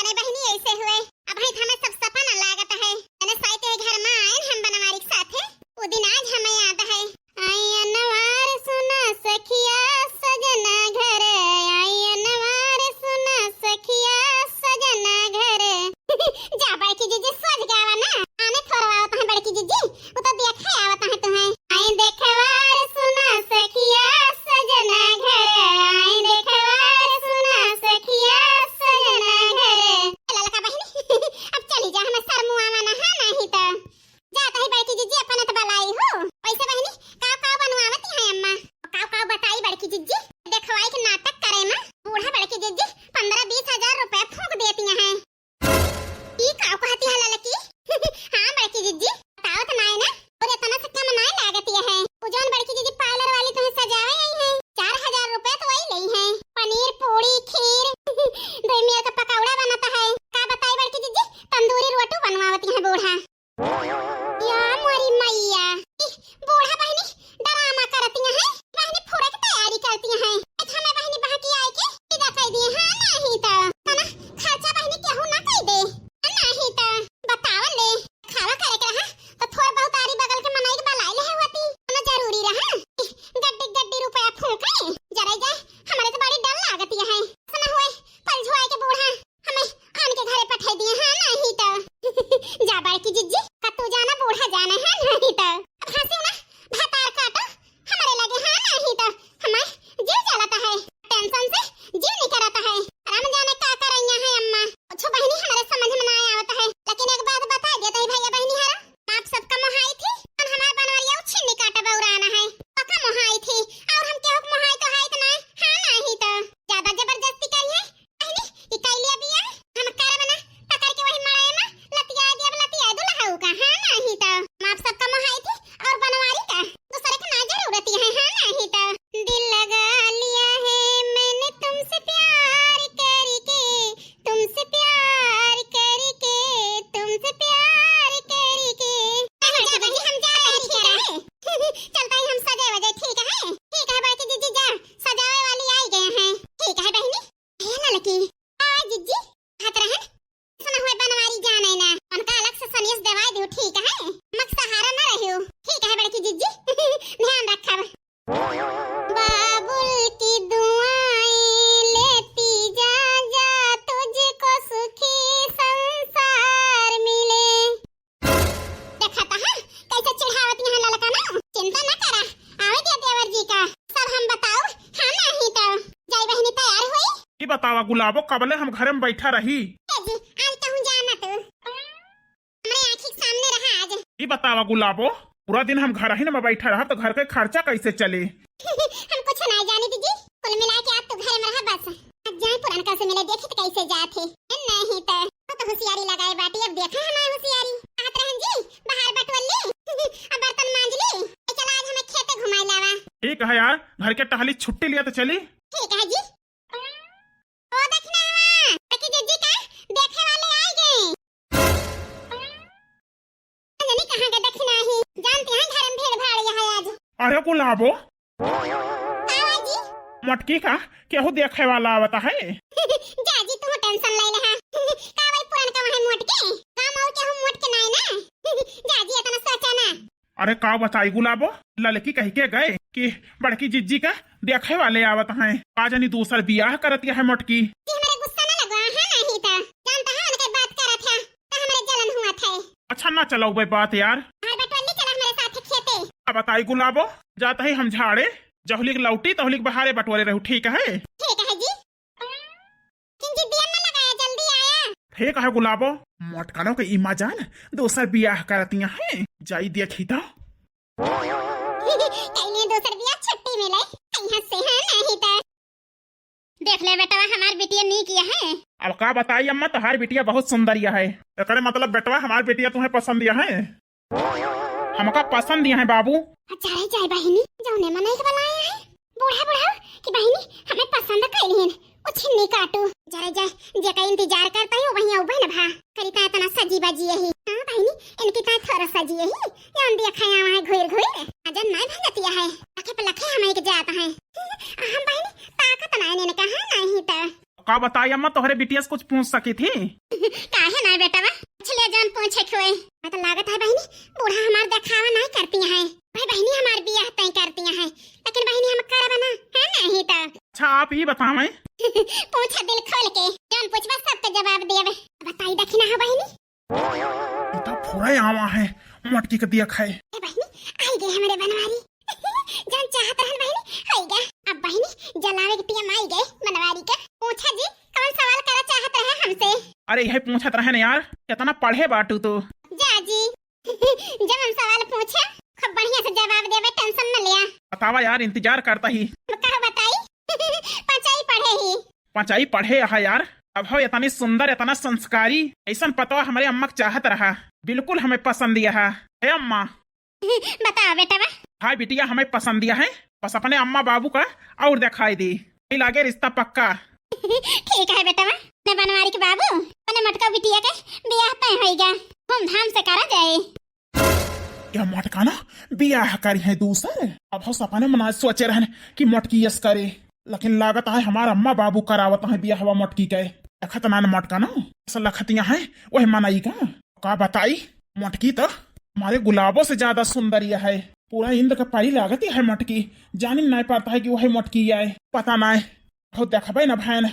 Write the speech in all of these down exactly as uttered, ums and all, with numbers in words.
नहीं बहिनी, ऐसे हुए। अबहीं त हमें सब सपना लागत है। जने साइत है घर मा आइन हम बनवारी के साथे। उ दिन आज हमें याद है। आई अनवार सुना सखिया सजना घर, आई अनवार सुना सखिया सजना घर। जा बड़की जिज्जी, सोज गावा ना। आने थोरवावत है बड़की जिज्जी, उ तो देखे आवत है तुम्हें। आई देखवार सुना सखिया सजना घर, आई देखवार सुना सखिया सजना घर। ललका बहिनी, अब चली जा, हमें शर्म आवा ना, हाँ, नहीं तो। जात ही बड़की जिज्जी, अपन त बलाई हो। वैसे बहिनी, काव काव बनवावत हैं अम्मा? काव काव बताई बड़की जिज्जी? देखवाई के नाटक करे मा बूढ़ा बड़की जिज्जी पन्द्रह बीस हजार रुपया फूंक देती हैं। ई काव कहती है ललकी? हाँ बड़की जिज्जी, बतावत नाय ना, और इतना से कम नाय लागत है। उ जौन बड़की जिज्जी parlour वाली तुम्हें सजावे आई है, चार हजार रुपया तो वही लई है। पनीर, पूड़ी, खीर, दही मिया का पकौड़ा बनता है। का बताई बड़की जिज्जी, तंदूरी रोटी बनवावती है बूढ़ा। या मोरी मैया, ई बूढ़ा बहिनी drama करती हैं, बहिनी फुरे की तैयारी करती हैं। अच्छा, हमें बहिनी बहकी आए के विदा कर दिए, हाँ, नहीं तो तना खर्चा बहिनी केहू ना कर दे, नहीं तो बतावल ले, खावा करे के रहा तो थोड़ बहुत आरी बगल के मनई के बलाई ले होती, ना जरूरी रहा। गड्डी गड्डी रुपया फूंके, जरे जाए, हमारे तो बड़ी डर लागती है, सुना हुए, पलझुआए के बूढ़ा हमें आन के घरे पठाई दिए, हाँ, नहीं तो। जा बड़की जिज्जी, का तू जाना, बूढ़ा जाना है, नहीं तो। अब हंसी ना, भतार काटो, हमारे लगे, हाँ, नहीं तो। हमारे जीव जलता है, tension से जीव निकलता है। राम जाने का करैया है अम्मा। कुछ बहिनी हमारे समझ में ना आवत है, लेकिन एक बात बता देते हैं भैया बहिनी हरा, आप सबका मोहाई थी, और हमारे बनवरिया छिन्नी काटा बौराना है, पक्का मोहाई थी, और हम केहू के मोहाई तो है तो ना, हाँ, नहीं तो। ज्यादा जबरदस्ती करी है, बहिनी, ई कइले बिया, हम करब ना, पकड़ के वही मड़ई में लतिया देब, लतिया दुलहऊ का, हाँ, नहीं तो। हम आप सबका मोहाई थी और बनवारी का, दूसरे के ना जरूरत है, हाँ, नहीं तो। दिल लगा लिया है मैंने तुमसे प्यार करके, तुमसे प्यार करके, तुमसे प्यार करके। नहीं, जा बहिनी, हम जा रहे हैं, ठीक है? चलता ही हम सजे वजे, ठीक है? ठीक है बड़की जिज्जी, जा, सजावे वाली आई गए हैं, ठीक है बहिनी? हे ललकी, आ जिज्जी, हाथ रहन। सुना हुए बनवारी जाने ना, उनका अलग से सनेस देवाई दियो, ठीक है? मक सहारा ना रहियो, ठीक है बड़की जिज्जी? ध्यान रखब। बाबुल की दुआएं लेती जा, जा तुझको सुखी संसार मिले। देखा था, हाँ? कैसे चिढ़ावत यहाँ ललका ना? चिंता ना करा, आवे दे देवर जी का, सब हम बताओ, हाँ नहीं तो। जाई बहिनी तैयार हुई। ई बतावा गुलाबो, कबले हम घरे में बैठा रही? ए जी, आज कहूँ जाना तू। हमरे आँखी के सामने रहा आज। ई बतावा गुलाबो, पूरा दिन हम घर ही न में बैठा रहा तो घर के खर्चा कैसे चले? हम कुछ नहीं जानी दीदी, कुल मिला के आज तो घर में रहा बस। आज जाए पुरनका से मिले, देखे तो कैसे जात है। नहीं तो, वो तो होशियारी लगाए बाटी, अब देखा हमारी होशियारी। कहत रहन जी, बाहर बटवली, अब बर्तन मांज ली। ए, चला आज हमें खेते घुमाए लावा। ठीक है यार, घर के टहली छुट्टी लिया तो चली। ठीक है जी। ओ दखिनवा, बड़की जिज्जी का देखे वाले आए गए। जानी कहाँ का दखिना ही, जानते हैं घर में भीड़ भाड़ यहाँ आज। अरे गुलाबो। का हुआ जी? मोटकी का केहू देखे वाला आवता है? जा जी, तू tension ले ले हा। का वही पुरनका वहाँ मोटकी? काम और केहू मोटकी नहीं ना। जा जी, इतना सोचा ना। अरे का बताई गुलाबो, ललकी कह के गए कि बड़की जिज्जी का देखे वाले आवत हैं, का जानी दूसर बियाह करतिया है मोटकी। जी, हमरे गुस्सा ना लगवा, हाँ नहीं तो। जानता है उनके बात करत है, तो हमरे जलन हुआ था। अच्छा ना चलाओ बे बात यार। हर बटवली चला हमारे साथ खेते। का बताई गुलाबो, जात ही हम झाड़े, जहुलिक लौटी तहुलिक बहारे बटवरे रहू, ठीक है? ठीक है जी। जिज्जी दिया ना लगाया, जल्दी आया। ठीक है गुलाबो, मोटकनो के इमा जान दोसर बियाह करतिया हैं, जाई देखी तो। कहीं दोसर बियाह छुट्टी मिले, कहीं से है नहीं तो। देख ले बेटवा, हमार बिटिया नीक है। अब का बताई अम्मा, तोहार बिटिया बहुत सुंदर है। एकरे मतलब बेटवा, हमार बिटिया तुम्हें पसंद है? हमका पसंद है बाबू। अच्छा है जाए बहिनी, जौने मनई के बुलाए हैं, बूढ़ा बूढ़ा कि बहिनी हमें पसंद कैलिन, उ छिन्नी काटू। जरा जा, जेका इंतजार करता है, वहीं आऊ बहन भा। करी ता इतना सजी बजी यही। हाँ बहिनी, इनकी ता थोड़ा सजी यही, यान दिया खाया वहाँ घुर घुर। अजन नहीं भंजतिया है, लखे पे लखे हमें एक जात है। हम बहिनी ताकत नहीं ने कहा नहीं तो। का बताई अम्मा, तोहरे बिटिया से कुछ पूछ सकी थी? काहे ना बेटवा, पूछ ले जौन पूछे के होए। मैं तो लागत है बहिनी, बूढ़ा हमार देखावा नाहीं करती हैं। भाई बहिनी हमार बियाह तय करती हैं, लेकिन बहिनी हम करब ना, है नहीं तो। अच्छा आप ही बतावें। पूछा दिल खोल के, जौन पूछबा सबके जवाब देब। बताई दखिना हो बहिनी। ई तो फुरे आवा है, मटकी के देख है। ए बहिनी, आई गए हमरे बनवारी। जौन चाहत रहन बहिनी, होई गया। अब बहिनी, जलावे के टेम आई गए बनवारी के। पूछा जी, कौन सवाल करा चाहत रहे हमसे? अरे यही पूछत रहे न यार, कितना पढ़े बाटू तू? जा जी, जब हम सवाल पूछे, खूब बढ़िया से जवाब देवे, tension न लिया। बतावा यार, इंतजार करता ही। अब का बताई? पाँचई पढ़े ही। पाँचई पढ़े हा यार। अब हो इतनी सुंदर, इतना संस्कारी, ऐसन पतवा हमरे अम्मा के चाहत रहा। बिल्कुल हमें पसंद यह है। हे अम्मा। बताओ बेटवा। हाय बिटिया, हमें पसंद यह है, बस अपने अम्मा बाबू का और दिखाई दी, यही लागे रिश्ता पक्का। ठीक है बेटवा, अपने बनवारी के बाबू, अपने मटका बिटिया के बियाह तय होइगा, धूमधाम से करा जाए। यह मटका ना बियाह करी है दूसर। अब हो सपने मना सोचे रहन कि मटकी यस करे, लेकिन लागत है हमार अम्मा बाबू करावत है बियाहवा मटकी के। देखत ना न मटका ना, ऐसा लखतिया है, वह मनई का। का बताई, मटकी तो हमारे गुलाबों से ज्यादा सुंदर यह है। पूरा इंद्र का परी लागत यह है मटकी। जानिन नहीं पड़ता है कि वह मटकी यह है, पता नहीं। हो देखबे न भैन,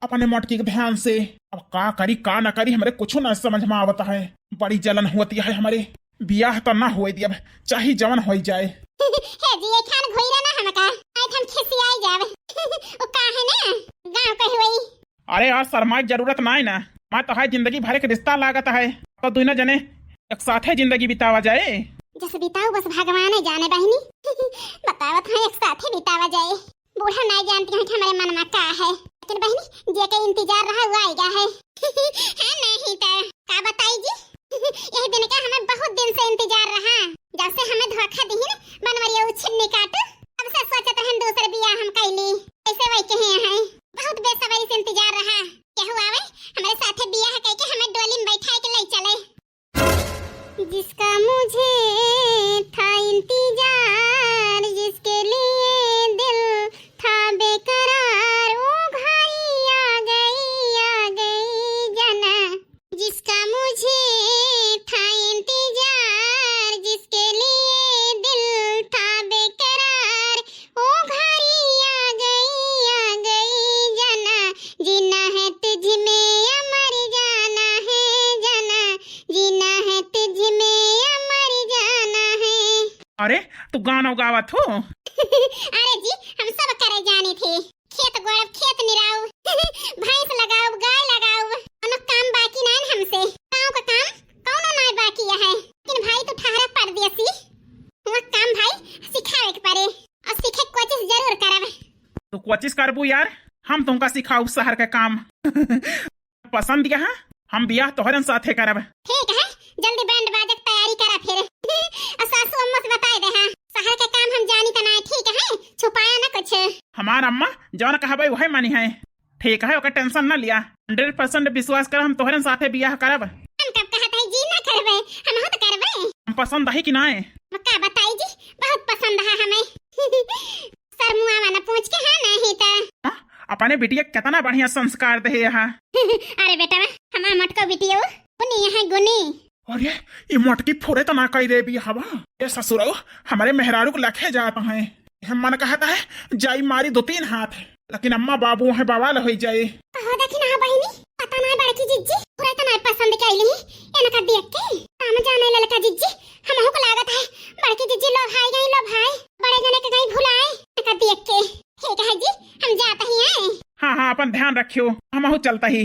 अपने मटकी के ध्यान से। अब का करी का न करी, हमरे कुछ न समझ में आवत है। बड़ी जलन होती है हमरे। बियाह तो ना होए दियब, चाहे जवन होई जाए। हे जी, एक खान घुइरा ना हमका, नहीं तो हम खिसियाई जावे। वो का है ना, गाँव के हुई। अरे यार, शर्माए के जरूरत ना है ना, मैं तो है जिंदगी भर एक रिश्ता लागत है, तो दोनों जने एक साथे जिंदगी बितावा जाए। जस बिताऊ बस भगवान ही जाने बहिनी। बतावत है एक साथे बितावा जाए। बूढ़ा नहीं जानती हूँ कि हमारे मन में का है, लेकिन बहिनी, जे के इंतजार रहा, वो आएगा है। है नहीं तो का बताई जी, यही दिन का हमें बहुत दिन से इंतजार रहा, जब से हमें धोखा दी ना बनवरिया उछन्नी काट, तब से सोचत रहन दूसर बियाह हम कैली। ऐसे वही कहे हैं, बहुत बेसब्री से इंतजार रहा, केहू आवे हमारे साथे बियाह करके हमें डोली में बैठा के ले चले। जिसका मुझे था इंतजार, जिसके लिए दिल था बेकरार, वो घड़ी आ गई, आ गई जना। जिसका मुझे था इंतजार, जिसके लिए दिल था बेकरार, वो घड़ी आ गई, आ गई जना। जीना है तुझ में या मर जाना है जना, जीना है तुझ में या मर जाना है। अरे, तू गाना गावत हो? अरे जी, हम सब करे जाने थे। खेत गोड़ब, खेत निराउ, भैंस लगाउ, गाय लगाउ, कोनो काम बाकी नाइन हमसे। गाँव का काम कौनो नाय बाकी है। लेकिन भाई तू ठहरा परदेसी, वह काम भाई सिखावे के पड़े और सीखे के कोशिश जरूर करब। तू कोशिश करबू यार, हम तुमका सिखाऊ शहर के काम। पसंद यह, हम बियाह तोहरन साथे करब। ठीक है, जल्दी बैंड बाजा के तैयारी करा फिर। और सासू अम्मा से बताए दे, हाँ, शहर के काम हम जानी त नाय, ठीक है, छुपाया ना कुछ। हमार अम्मा जौन कहबे वही मानी है। ठीक है, ओकर tension ना लिया, hundred percent विश्वास कर, हम तोहरन साथे बियाह करब। हम कब कहत है जी ना करबे, हम तो करबे। हम पसंद है कि नाय? का बताई जी, बहुत पसंद है हमें। शर्मुआ वाला पूछ के हाँ नहीं तो। हाँ, अपने बिटिया के कितना बढ़िया संस्कार दे है। अरे बेटा, हमार मटको बिटिया गुनी है, गुनी। अरे, ये मटकी फोड़े तो ना कही रे भी हवा। ये ससुरो, हमारे मेहरारू को लखे जाता है। हम मन कहता है, जाई मारी दो तीन हाथ, लेकिन अम्मा बाबू है बवाल हो जाए। हो देखी ना बहिनी, पता ना बड़की जिज्जी पूरा इतना पसंद कैली है, इनका देख के। हम जाने ललका जिज्जी, हमहू को लागत है बड़की जिज्जी लो भाई गई, लो भाई, बड़े जने के गई भुलाए, इनका देख के। ठीक है जी, हम जाता ही हैं। हाँ, हाँ, अपन ध्यान रखियो, हमहू चलता ही।